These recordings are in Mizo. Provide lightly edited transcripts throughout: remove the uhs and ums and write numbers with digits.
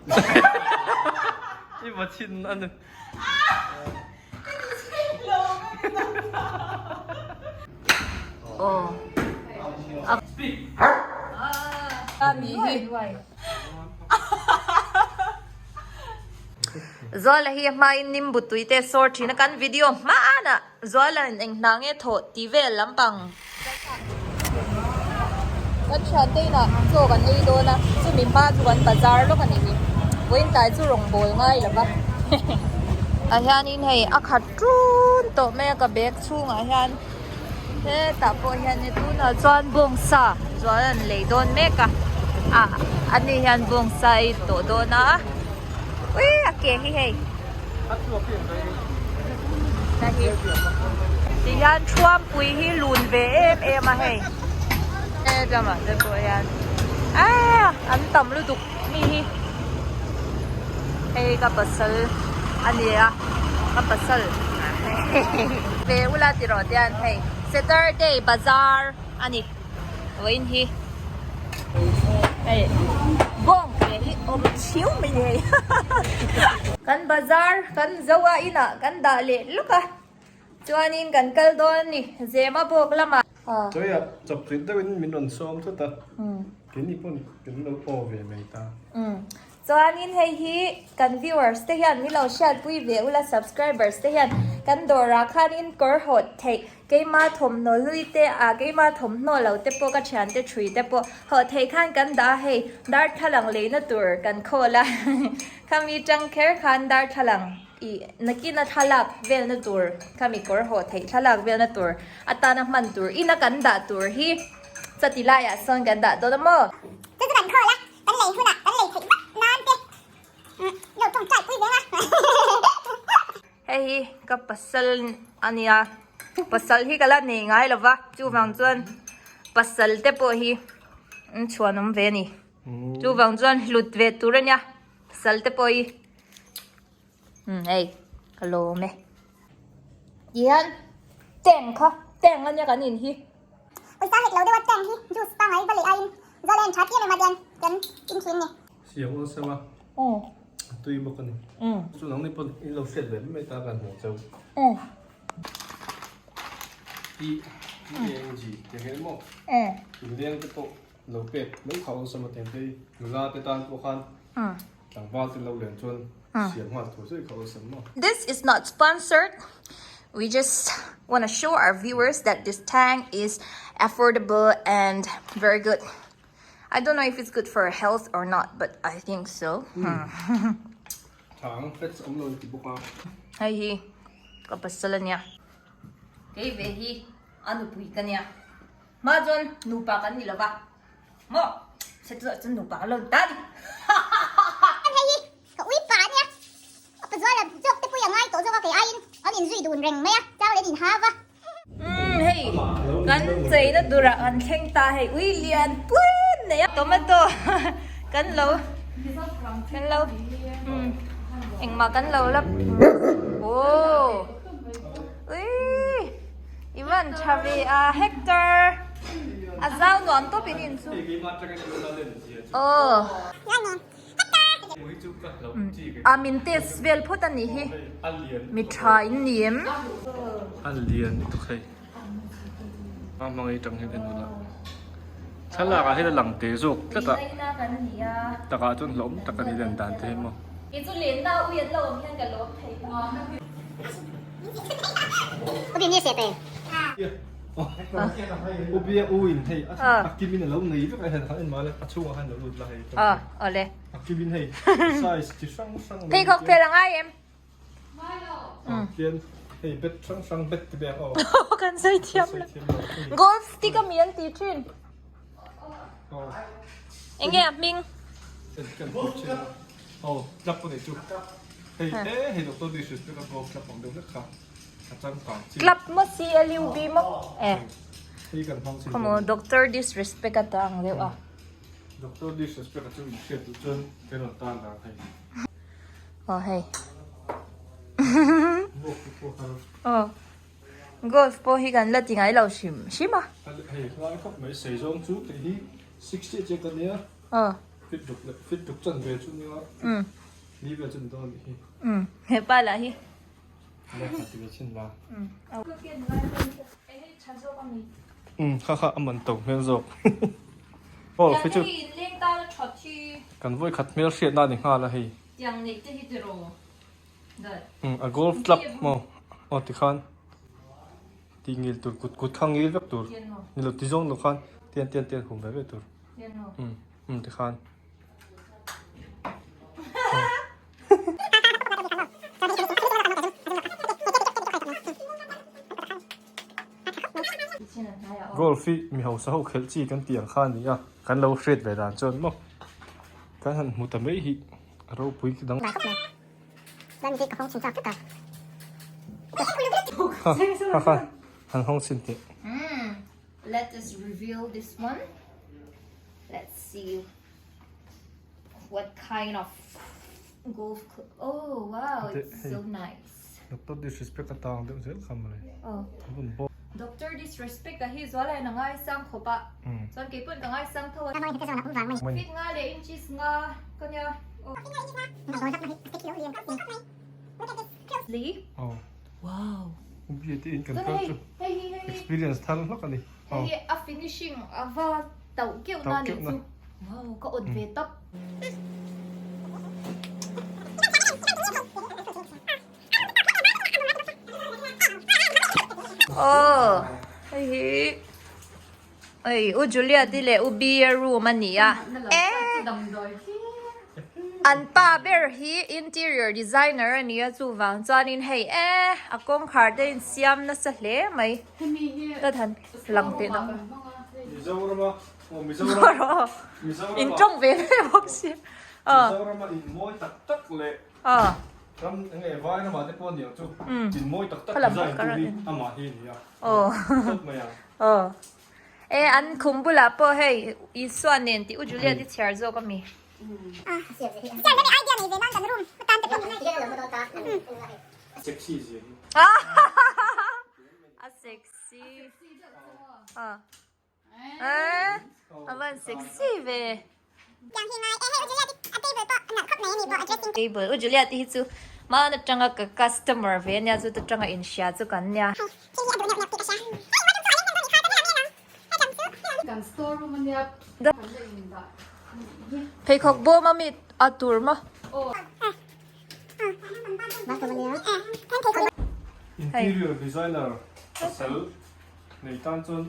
I va chhin a ni. Zuala hi a hmain nimbu tui te sawr thin a kan video hmanah Zuala'n eng hna nge thawh tih vel lampang. Kan thiante inah chaw kan ei dawn a, chumi hma chu kan bazar lawk a ni hi. Vawiin tlai chu rawngbâwl ngai lo va. Ah hianin hei a khat ṭun tawh mai a ka bag chhungah hian hetah pawh hian hei tunah chuan bawngsa zual an lei dawn mek a, ah ani hian bawngsa a ei tawh dawn a. Ui a ke hi hei. Ti hian thuampui hi lun ve em em a hei. Helamah te pawh hian ah an tam lutuk mi hi. Hei ka pasal a ni a ka pasal ve ula ti rawh te hian hei Saturday bazar a ni. Vawiin hi hei bawng ke hi awm chiu mai ni hei kan bazar kan zo a inah kan dah leh lawk a chuanin kan kal dawn a ni zema bawk lamah. Chawiah chawpchilh deuhin min rawn sawm thut a keini pawn kan lo aw ve mai ta. Chuanin hei hi kan viewers te hian min lo hriatpui ve ula subscribers te hian kan dawrah khanin kawr hawt theih keima thawmhnaw hlui te ah keima thawmhnaw lo te pawh ka thiante thui te pawh hawh theih khan kan dah a hei darthlalang leina tur kan khawl a khami tang kher khan darthlalang ih nakina thlalak velna tur khami kawr hawh theih thlalak velna tur atana hman tur ina kan dah tur hi chati laiah sawn kan dah dawn a maw. Chu chu kan khawl a. Kan lei hunah kan lei theih vak nan te lo tawngtai pui veng a. Hei hi ka pasal a nia, pasal hi ka la nei ngai lo va, chuvang chuan pasal te pawh hi an chhuanawm ve a ni. Chuvang chuan hlut ve tur a nia pasal te pawh hi. Umm hei ka lawm e. Tihian tank kha tank a nia kan in hi. Pawisa hek lo deuha tank hi juice pangai va leh aiin Zawle an tha tir em a tian kan in thin ni. Siam awl seuh a, a tui bawk a ni. Chu nang ni pawn in lo hriat ve mai ta kan hmuh cheu. T T A N G tiang hian maw inleng te pawh lo pek mai kha awlsam a tiang te hi nula te tan pawh khan tlangval te lo len chuan siam nghal tur zui kha awlsam maw. This is not sponsored we just wanna show our viewers that this tank is affordable and very good I don't know if it's good for health or not but I think so Chang fats awm lo ti bawk a. Hei hi ka pasal a nia kei ve hi a nupui ka nia hma chuan nupa kan ni lo va maw se chu chuan nupa kan lo ni ta a ni. Hei hi Ka ui pa ania, a pazuala zawk te pui a ngai tawh zawk a kei aiin an inzui dun reng mai a, chang leh an inha va. Umm hei kan cheina durah kan thleng ta hei ui lian pui nei a tomato kan lo kan lo umm engmah kan lo la aw ui i van tha ve a Hector a zau nuam tawp in in chu aw. A min test vel phawt a nih hi mi tha in ni em? A lian lutuk hei a hmangaih tang hian en ula thlalak ah hian a lang te zawk tlat a takah chuan hlauhawm tak a ni len dan te hi maw. U bia u in hei a kim in a lo nei vek a hian han en mah le a chhungah khan lo lut la hei. Awle. A kim in hei size chi hrang hrang Phei khawk fel a ngai em? Khian hei bet hrang hrang bet ti bek aw. Kan sawi thiam lo. Golf stick a mi an ti thin. Enge a hming? Aw club pawh nei chu. Hei e hei doctor disrespect a golf club ang deuh hlek kha. A changkang chi. Club maw CLUB maw? E. Hei kan hmang chin. Khawmaw doctor disrespect a ta ang deuh a. Doctor disrespect a chu in hriat duh chuan kan rawn tan dan hei. Aw hei. Aw golf pawh hi kan la ti ngai lo hrim hrim a. Hei hlai khawp mai sei zawng chu kei hi 60 chiah ka nia. Aw. Fit ruk leh fit ruk chan ve chu nia ni vel chu ni dawn anih hi. Hepa lah hi. Lehkha ti ve chhin la. Kha kha a man to hmel zawk. Aw khi chu kan vawi khat hmel hriatna a ni nghal a hei. A golf club maw aw tikhan tih ngil tur kut kut kha ngil vek tur ni lo ti zawng lo khan tian tian tian hum ve ve tur um tikhan. Golf hi mi hausa ho khelh chi kan tih ang kha a ni a, kan lo hriat ve dan chuan maw kan han hmu ta mai hi a ropui dang. Ha ha han hawng chhin teh. Let us reveal this one. Let's see what kind of golf club. Oh wow, it's so nice. Doctor Disrespect a tang deuh zel kha mawle. Oh. Doctor Disrespect a hi zual a in a ngaisang khawp a. Chuan kei pawn ka ngaisang tho a. Feet nga leh inches nga ka nia. Oh. Wow. Ubi te in kan kal chu. Experience thar hlak a ni. Hei hi a finishing a va tauh keuh na nih chu. Wow, ka awt ve tawp. Aw, hei hi hei U Juliet i leh U Bia room a ni a. An pa ber hi interior designer a ni a chuvang chuanin hei e a kawngkhar te insiam nasa hle mai. Ka than lang teh dang. Mizorama aw Mizoram Mizorama in tawng ve ve bawk si. Mizorama in mawi tak tak leh ram enge vai ramah te pawh aniang chu in mawi tak tak design tu hi amah hi a ni a. Tawp mai ang. Aw. E an khum bulah pawh hei Isua nen tih U Juliet i chhiar zawk a mi? Sexy zia hi. A sexy. A. Eh, a van sexy ve. Table U Juliet hi chu hmaan atanga ka customer ve ania chu ta tanga inhria chu kan nia. Pheikhawk bawm a mi a tur maw? Interior designer pasal nei tan chuan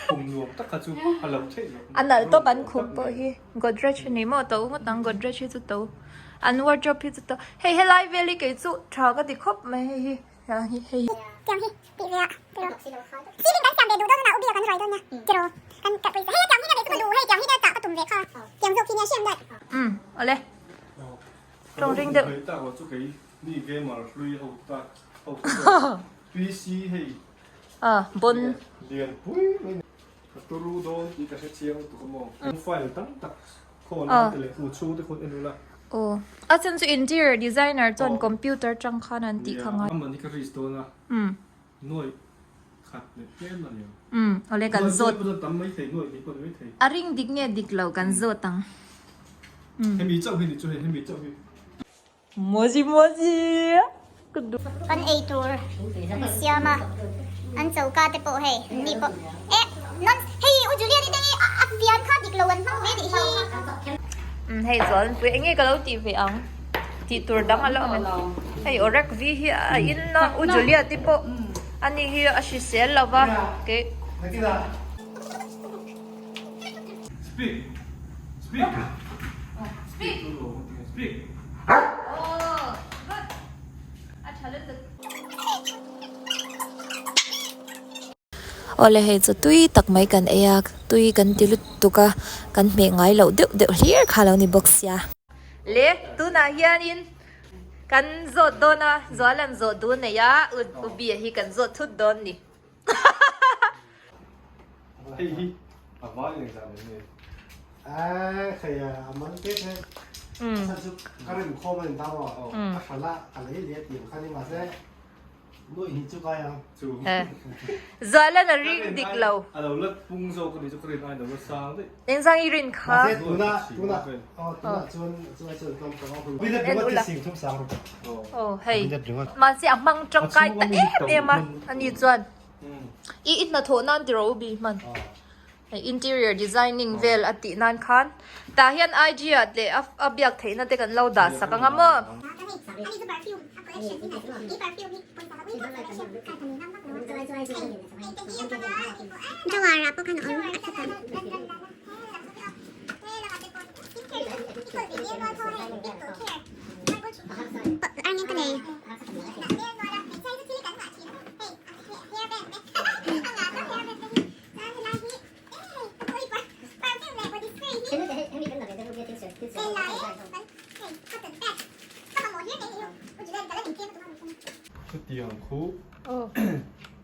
khum nuam tak kha chu a lo theih loh. A nalh tawp an khum pawh hi Godrej a ni maw to ngawt ang Godrej hi chu to an wardrobe hi chu to hei helai vel hi kei chu tha ka ti khawp mai hei hi hei hi. Umm awle. Tawng ring deuh. Hei tak lo chu kei mi gamer hlui ho tak ho PC hei. Ah bon. Lian pui mai ka turu dawn tih ka hre chiang lutuk a maw. File tam tak khawn a te leh hu chhung te khawn en ula. Aw a chhan chu interior designer chuan computer tang khan an tih kha ngai. Amah ni ka risk dawn a. Nuaih khat leh tlem a ni ang. Umm awle kan zawt. Nuaih pawh tam mai thei, nuaih hnih pawh ni mai thei. A ring dik nge dik lo kan zawt ang. Umm. Hemi chauh hi ni chu hei, hemi chauh hi. Mozi mozi ka duh. Kan ei tur an siam a, an choka te pawh hei an ni pawh eh non hei U Julian i te hi a fian kha dik lo an hmang ve nih hi. Umm hei chuan pui enge ka lo tih ve ang. Tih tur dang a la awm em? Hei Orek V hi a in a, U Juliet i pawh ani hi a hrisel lo va kei. Speak! Speak! Speak! Speak! Oh, good. A tha lutuk. Awle hei chu tui tak mai kan ei a, tui kan ti lutuk a, kan hmeh ngai loh deuh deuh hlir kha lo ni bawk sia. Le tunah hianin kan zawt dawn a, Zualan zawh duh nei a, U Bia hi kan zawt thut dawn ni. Hei hi a vai leh zan em ni? A hei a man te te a chhan chu ka rem khawm a ni ta maw a hran a a lei leh tih ang kha ni mahse. Nuaih hnih chu kai ang. Chu. Zualan a ring dik lo. A lo la pung zawk a nih chu ka rin aiin a lo la sang daih. Engzang i rin kha? Mahse tuna tuna aw tunah chuan chu ai chuan tlawm tawh a hun. Bilet ringawt hi sing thum sang ru. Aw hei. Mahse a hmang tangkai ta em em a ani chuan. I i hnathawh nan tiraw u bi hman. Hei interior designing vel a tih nan khan tah hian IG ah leh a biak theihna te kan lo dah sak anga maw. Khutiang khu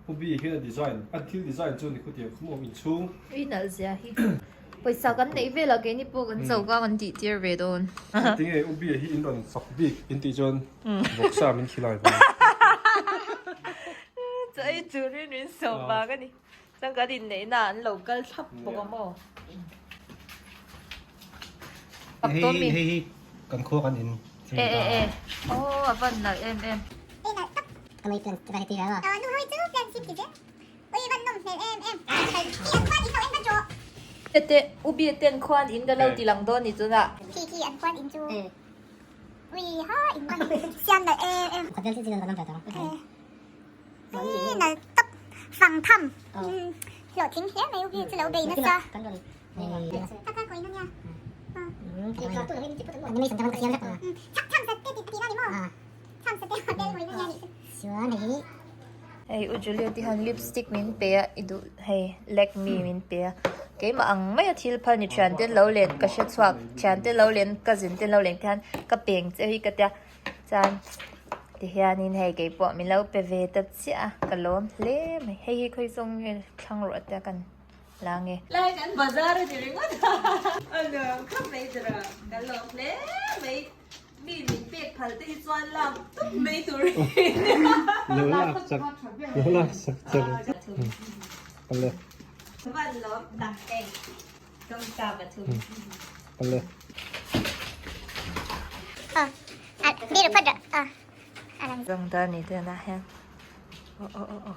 Ubi hian a design a thil design chu ni khutiang khu maw inchhung. Ui nalh zia hi. Pawisa kan neih velah keini pawh kan choka kan tih tir ve dawn. Tinge Ubi hi in rawn fak bik in tih chuan vawksa min khilai vang. Chaw ei turin min sawm vang a ni. Chuan kan inneihna an lo kal thlap bawk a maw? Hei hei hi kan khua kan in E e e aw a van nalh em em. Tete u bia ten khuan in ka lo ti lang dawn ni chuna. Hei u Juliet i han lipstick min pe a i duh hei Lakme min pe a keimah ang maia thil phal ni thian te lo len ka hre chhuak thian te lo len cousin te lo len te hian ka peng che hi ka tia chuan tihianin hei keipawh min lo pe ve ta chiah a ka lawm hle mai hei hi khawi zawng nge thlang ruah te a kan la nge. Lai kan bazar a ni ringawt a a nuam khawp mai tura ka lawm hle mai mi min pek phal te hi chuan lak tup mai tur hi Lo lak chak lo lak chak chak ale. Van lawm tak hei tawngka pathum. Ale. Zawng ta ni te na hian aw aw aw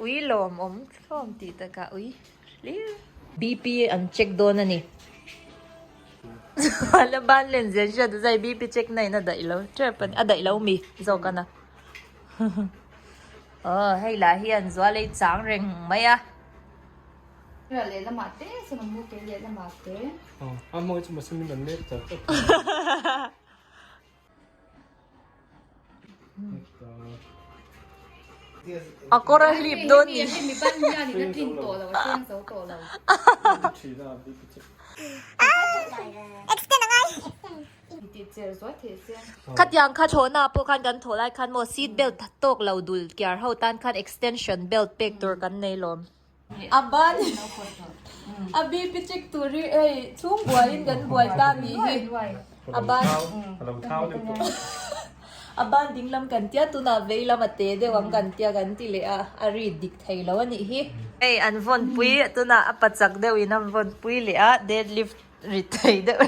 ui lawmawm thlawm tih takah ui hlir BP an check dawn a ni chuan a ban len zel hriat a zai BP check na in a daih lo tep a ni a daih lo mi zawk a na aw hei lah hian zual ei chang reng mai a. Lehlamah te sawn a mu kei lehlamah te. A hmang chu mahse min rawn nek char char. A kawr a hlip dawn ni. Hemi ban hian in a tlin tawh lo a seng zo tawh lo. Extend a ngai. Khatiang kha thlawhna pawh khan kan thawh lai khan maw seat belt tawk lo dul kiar ho tan khan extension belt pek tur kan nei lawm. A ban a BP check tur hi hei chhung buaiin kan buai ta ni hi a ban a ban ding lam kan tia tunah vei lam a te deuh ang kan tia kan ti leh a a ri dik thei lo a nih hi. Hei an vawn pui tunah a pachak deuhin an vawn pui leh a deadlift ri thei deuh.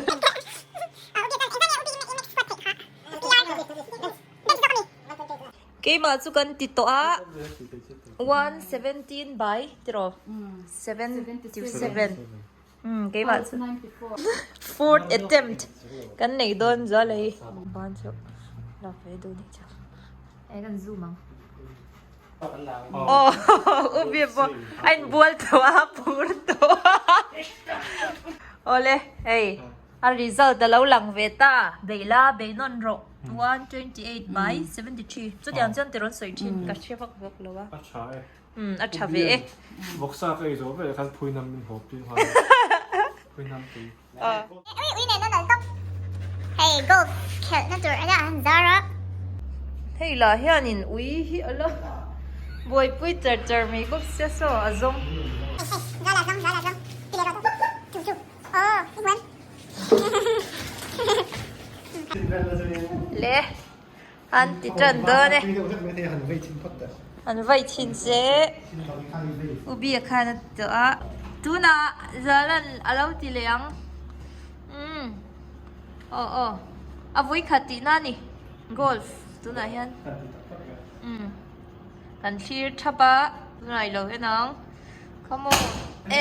Keimah chu kan ti tawh a 117 by tiraw 77 umm keimah chu fourth attempt kan nei dawn zual a hi ban chu lak ve duh ni chu e kan zoom ang aw u bia pawh a inbual tawh a phur tawh a awle hei a result a lo lang ve ta beih la beih nawn rawh. 128 by 73 chutiang chuan ti rawn sawi thin ka hre vak vak lo a. A tha e. Umm a tha ve e. Vawksa ka ei zawh velah khan phui nam min hawp tir nghal a. Phui nam tui. Ui ui nen a nalh tawp. Hei golf khelh na tur a nia an zar a. Hei lah hianin ui hi a la buaipui char char mai bawk sia saw a zawng. Hei hei zala zawng zala zawng ti leh rawh chu chu aw i hmuh em. An ti tan dawn e. An vei chhin se. U Bia khan a ti tawh a. Tunah Zalan a lo ti leh ang. Umm. Aw aw. A vui khat tihna a ni. Golf tunah hian. Umm. Kan thlir thap a. Tunah i lo en ang. Come on. E.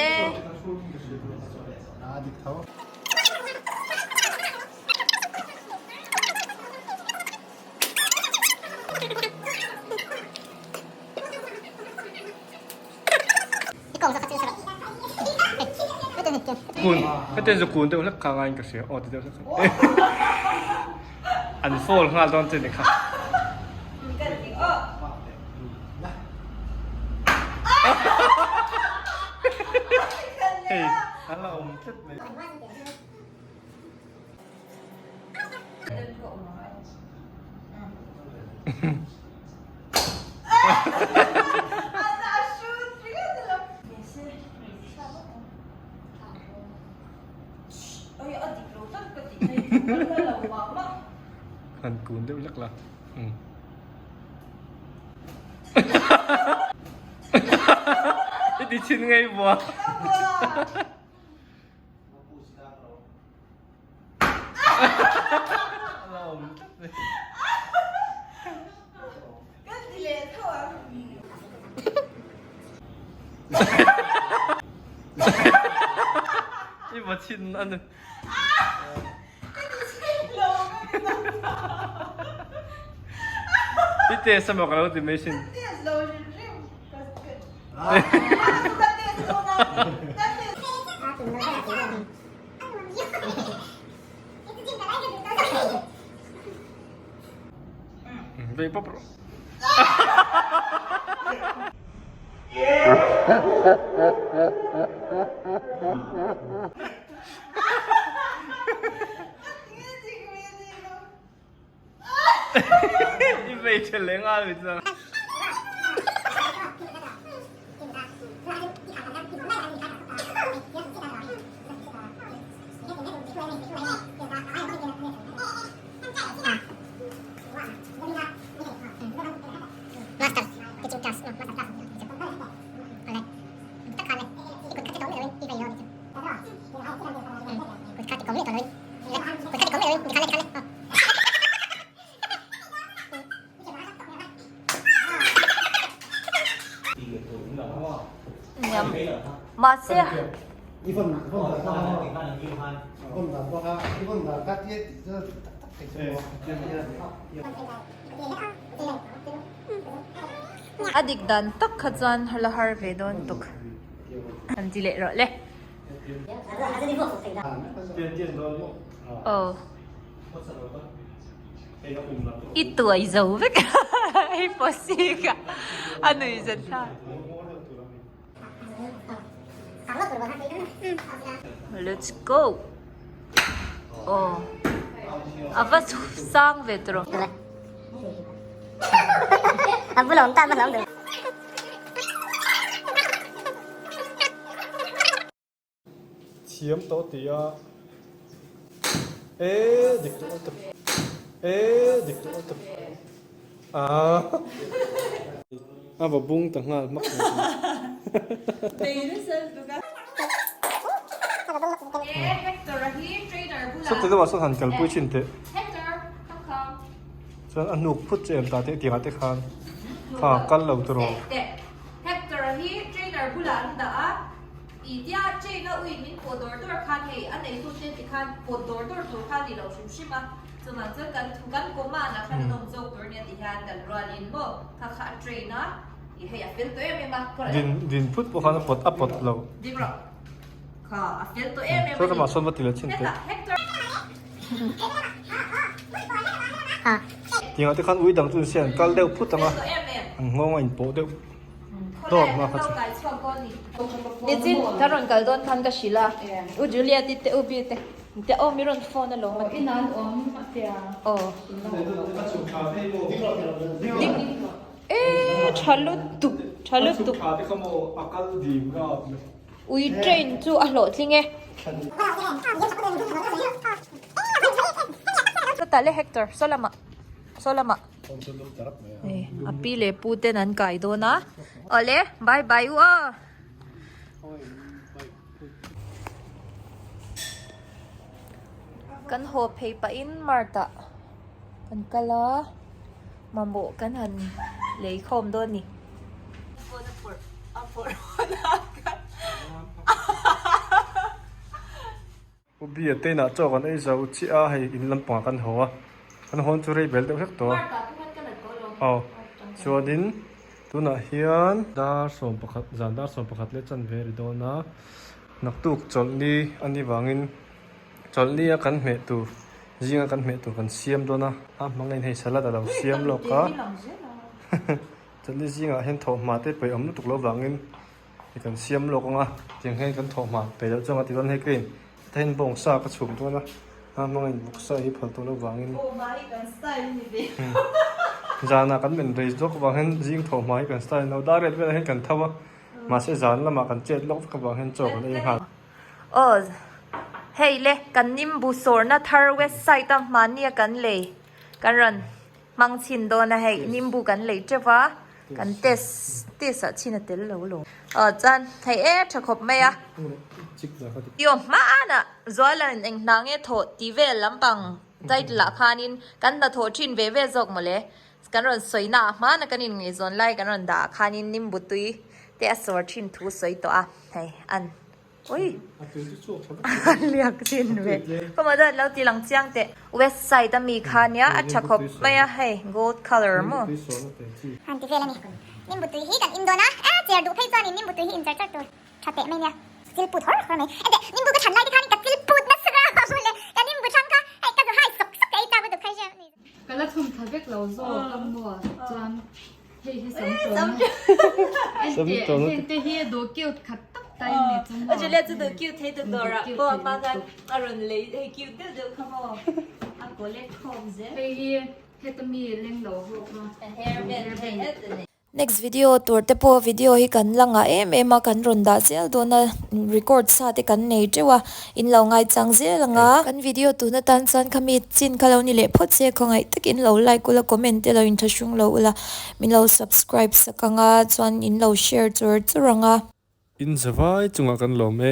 Kun hetiang chu kun deuh hlek kha ngaiin ka hria aw ti deuh hlek an fall nghal dawn che ni kha. Hei an la awm tlat mai. Han kun deuh lek la. I ti chhin ngei bua. I va chhin a ni. I test emaw ka lo ti mai sin. Vei pawp rawh. I vei tha leh nghal mai chuan. Mahse a dik dan tak kha chuan la har ve dawn tuk an ti leh rawh le. Aw. I tuai zo vek hei pawh ka a nui zet thlak. Let's go. Aw. A va sang ve tawh. Thiam tawh ti a e dik tawh ta e dik tawh ta a a va bung ta nghal hmak Sawti deuhah sawn han kalpui thin teh chuan a hnuk phut che em ta teh tirah te khan kha kal lo tawh Hector hi trainer bulah an dah a. I tia chain a uin min pawh dawr dawr khan hei a neitu te ti khan pawt dawr dawr tur kha ni lo hrim hrim a, chuvang chuan kan thu kan command ah khan an awm zawk tur nia ti hian kan rual in maw kha kha a train a, i hei a fel tawh em em a, kawr Din din phut pawh khan a pawt a pawt lo. Ding rawh kha a fel tawh em em a ni. Saw lamah sawn va ti leh chin teh. Hetah Hector. Tiangah te khan ui dang chu in sian kal deuh phut ang a, an nghawng a inpawh deuh. Dawr hma kha chu. Nichin ka rawn kal dawn khan ka hrilh a, U Juliet i te U Bi te te aw mi rawn phone alawm a ti. Aw. E tha lutuk tha lutuk. Ui train chu a hlawhtling e. Chutah le Hector saw lamah saw lamah. Hei a pi leh pu ten an kai dawn a. Awle bye bye u aw. Kan haw phei pahin mart ah kan kal a mamawh kan han lei khawm dawn a ni. U Bia te inah chaw kan ei zo chiah a, hei in lampangah kan haw a, kan hawn chu rei bel deuh hlek tawh a. Aw chuanin tunah hian dar 11 zan dar 11 leh chanve a ri dawn a, naktuk chawlhni a nih vangin chawlhni a kan hmeh tur zinga kan hmeh tur kan siam dawn a, a hmangin hei salad a lo siam lawk a, chawlhni zingah hian thawhhma te pawh awm lutuk loh vangin. Hei kan siam lawk ang a, tiang hian kan thawhhma pe loh chuan ka ti dawn hei ka in heta hian bawngsa ka chhum dawn a, a hmangin bawksa hi phal tawh loh vangin zanah kan men rei zawk avang hian zing thawhhma hi kan style lo dar riat velah hian kan tho a, mahse zan lamah kan chet lawk vek avang hian chaw kan ei nghal. Aw hei le kan nimbu sawrna thar west side a hmahni a kan lei kan rawn Hmang chhin dawn a hei nimbu kan lei teuh a kan test test ah chhin a tel lo lo aw chuan hei e tha khawp mai a tio hmanah Zuala'n eng hna nge thawh tih vel lampang title ah khanin kan hnathawh thin ve ve zawk mawle kan rawn sawi na ah hmana kan inngaihzawn lai kan rawn dah ah khanin nimbu tui te a sawr thin thu sawi tawh a hei an. Ui! A liak chin ve. Khawmah chuan lo ti lang chiang teh. West side a mi kha nia a tha khawp mai a hei gold colour maw. Han ti vel a ni. Nimbu tui hi kan in dawn a, a chair duh phei chuanin nimbu tui hi in char char tur tha teh mai nia. Chil put hawr hawr mai. Enteh nimbu ka than lai te khanin ka chil put nasa ram a mawle. Ka nimbu thang kha hei ka zu hai sawk sawk ka ei chak lutuk kha hria. Ka la thawm tha vek lo zawk a maw chuan. Hei hi sam tawn a. Heng te hi duh cute khat tak tak in ni chu maw. Julia chu duh cute thei ta dawr ah pawh a hma khan a rawn lei hei cute deuh deuh kha maw. A collect khawm zel. Hei hi heta mi leng lo ho kha. Hairband hei het a ni. Next video tur te pawh video hi kan la ngah em em a kan rawn dah zel dawn a record sa te kan nei teuh a in lo ngaichang zel ang a. Kan video tun atan chuan khami chin kha lo ni leh phawt se khawngaih takin lo like ula comment te lo inthahrung lo ula min lo subscribe sak ang a chuan in lo share chur chur ang a. In zavai chungah kan lawm e.